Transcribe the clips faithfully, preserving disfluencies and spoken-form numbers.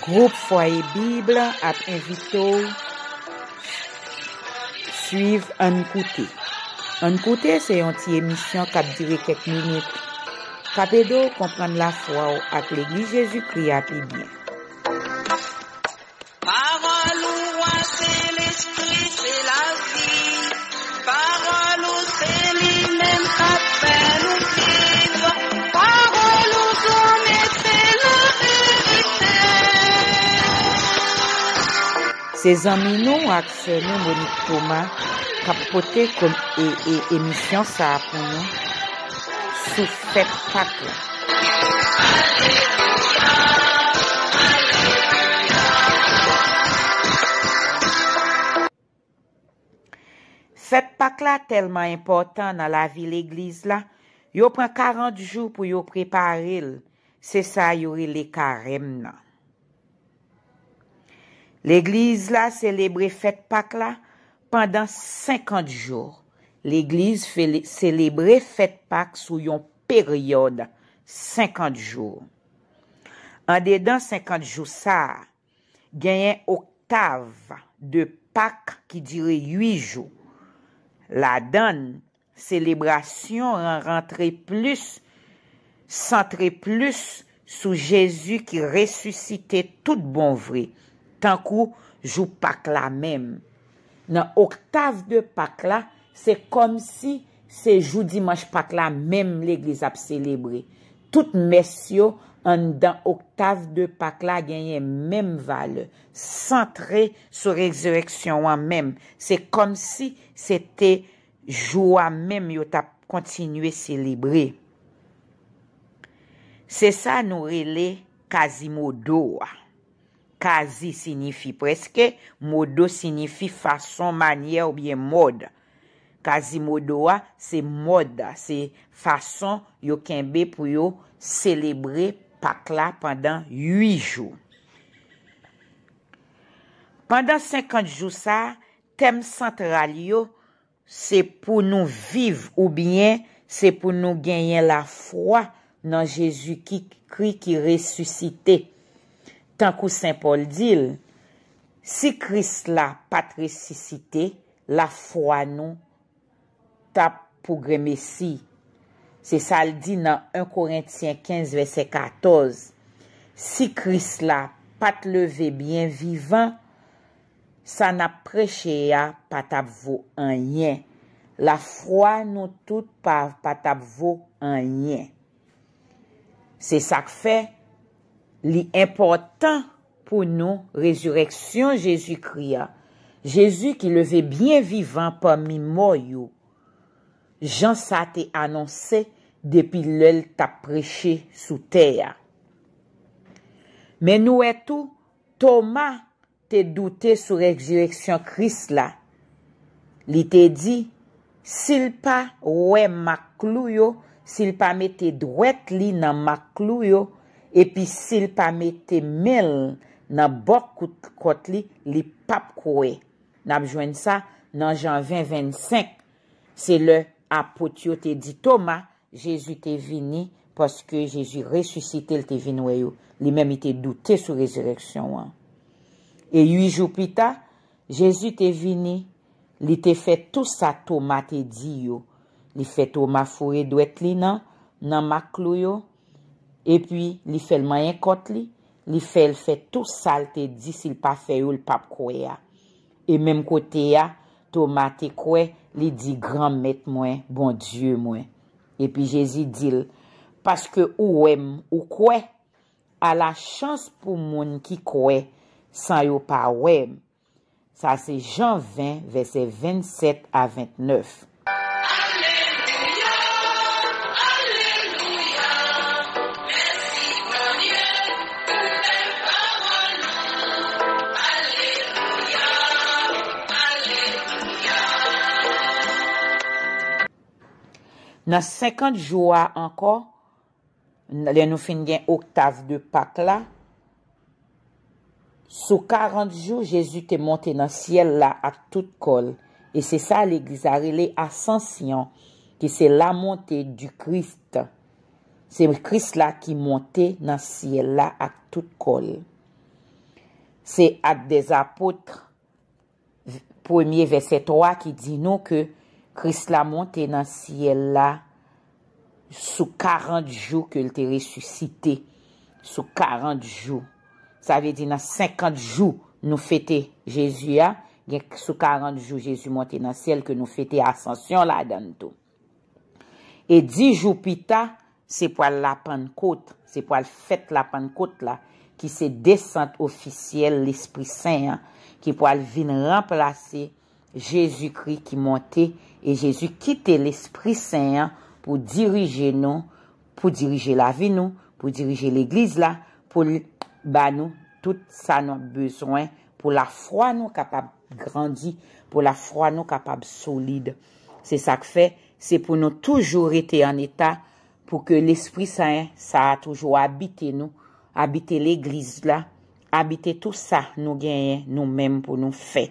Gwoup Fwaye Bib ap envite w swiv Ann Koute. Ann Koute se yon ti emisyon k ap dire kèk minit, k ap ede w konprann lafwa w ak Legliz Jezikri a pi byen. Pawòl ou a se lespri, se lavi. Pawòl ou se li menm k ap fè nou viv. Pawòl ou konnen se laverite. Se zanmi nou ak sè nou Monique Thomas k ap pote kom-, e, e, emisyon sa a pou nou sou fèt Pak la. Fèt Pak la tèlman enpòtan nan lavi legliz la, yo pran karant jou pou yo prepare l. Se sa yo rele karèm nan. Legliz la selebre fèt Pak la pandan senkant jou. Legliz fele-, selebre fèt Pak sou yon peryòd senkant jou. Andedan senkant jou sa a, genyen oktav de Pak ki dire uit jou. Ladan l, selebrasyon an rantre plis, santre plis sou Jezi ki resisite tout bon vre, tankou jou Pak la menm. Nan oktav de Pak la, se kòmsi se jou dimanch Pak la menm legliz ap selebre. Tout mès yo anndan oktav de Pak la genyen menm valè, santre sou rezirèksyon an menm. Se kòmsi se te jou a menm yo t ap kontinye selebre. Se sa nou rele Kazimodo a. Kazi siyifi prèske, modo siyifi fason, manyè oubyen mòd. Kazimodo a, se mòd, se fason yo kenbe pou yo selebre Pak la pandan uit jou. Pandan senkant jou sa a, tèm santral yo se pou nou viv oubyen se pou nou genyen lafwa nan Jezikri ki resisite. Tankou Sen Pòl di l, si Kris la pa t resisite, lafwa nou t ap pou grenmesi. Se sa l di nan en Korentyen kenz vèsè katòz. Si Kris la pa t leve byen vivan, sa n ap preche a pa t ap vo anyen. Lafwa nou tout pa, pa t ap vo anyen. Se sa k fè li enpòtan pou nou rezirèksyon Jezikri a. Jezi ki leve byen vivan pami mò yo, jan sa te anonse depi lè l t ap preche sou tè a. Men nou wè tou, Toma te doute sou rezirèksyon Kris la. Li te di, si l pa wè mak klou yo, si l pa mete dwèt li nan mak klou yo, epi si l pa mete men l nan bò kout kòt li, li p ap kwè. N ap jwenn sa nan Jan ven vennsenk. Se lè apot yo te di Toma, Jezi te vini, paske Jezi resisite, l te vin wè yo. Li menm, li te doute sou rezirèksyon an. E uit jou pita, Jezi te vini, li te fè tou sa Toma te di yo. Li fè Toma foure dwèt li nan, nan mak klou yo, epi li fè l manyen kòt li, li fè l fè tou sa l te di, si l pa fè yo, l p ap kwè a. E menm kote a, Toma te kwè, li di, Granmèt mwen, Bondye mwen. Epi Jezi di l, paske ou wè m, ou kwè. Ala chans pou moun ki kwè san yo pa wè m. Sa se Jan ven, vèsè vennsèt a vennèf. Nan senkant jou a ankò, lè nou fin gen oktav de Pak la, sou karant jou, Jezi te monte nan syèl la ak tout kò l, e se sa legliz la rele Asansyon, ki se la montée du Christ. Se Kris la ki monte nan syèl la ak tout kò l. Se Actes des Apôtres, premye vèsè twa ki di nou ke Kris la monte nan syèl la sou karant jou ke l te resisite. Sou karant jou. Sa vle di nan senkant jou nou fete Jezi a, gen sou karant jou Jezi monte nan syèl ke nou fete Asansyon ladan l tou. E dis jou pita, se pral Lapannkot, se pral fèt Lapannkot la, ki se desant ofisyèl Lespri Sen an, ki pral vin ranplase Jezikri ki monte, e Jezi kite Lespri Sen an pou dirije nou, pou dirije lavi nou, pou dirije legliz la, pou l ba nou tout sa nou bezwen, pou lafwa nou kapab grandi, pou lafwa nou kapab solid. Se sa k fè, se pou nou toujou rete an eta pou ke Lespri Sen sa a toujou abite nou, abite legliz la, abite tou sa nou genyen nou menm pou nou fè.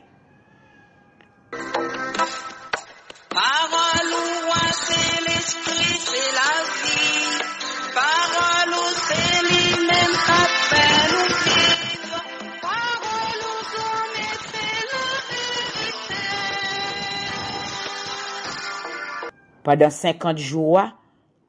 Pawòl ou a se lespri, se lavi. Pawòl ou se li menm k ap fè nou viv. Pawòl ou zanmi se laverite. Pandan senkant jou a,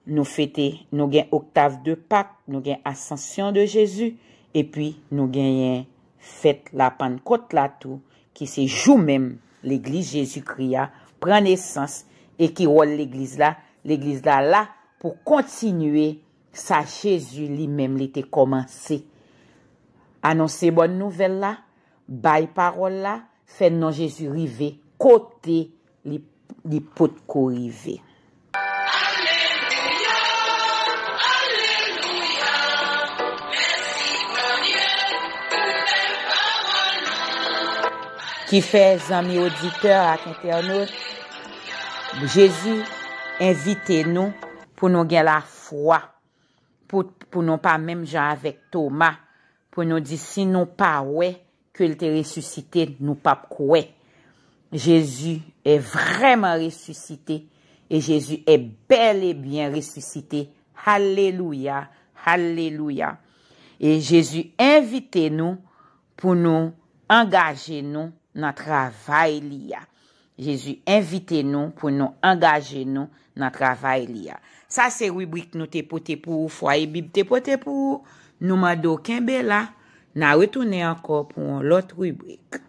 nou fete, nou gen Oktav de Pak, nou gen Asansyon de Jezi, epi nou genyen fèt Lapannkot la tou, ki se jou menm Legliz Jezikri a pran nesans, e ki wòl Legliz la, Legliz la la pou kontinye sa Jezi li menm li te kòmanse. Anonse bòn nouvèl la, bay pawòl la, fè non Jezi rive kote li, li potko rive. Kifè, zanmi oditè ak entènot, Jezi envite nou pou nou gen lafwa, pou, pou nou pa menm jan avèk Toma, pou nou di si nou pa wè ke l te resisite, nou p ap kwè. Jésus est vraiment ressuscité et Jésus est bel et bien ressuscité. Alelouya, alelouya. E Jezi envite nou pou nou angaje nou nan travay li a. Jezi envite nou pou nou angaje nou nan travay li a. Sa se ribrik nou te pote pou ou, Fwaye Bib te pote pou ou. Nou mande w kenbe la, n a retounen ankò pou yon lòt ribrik.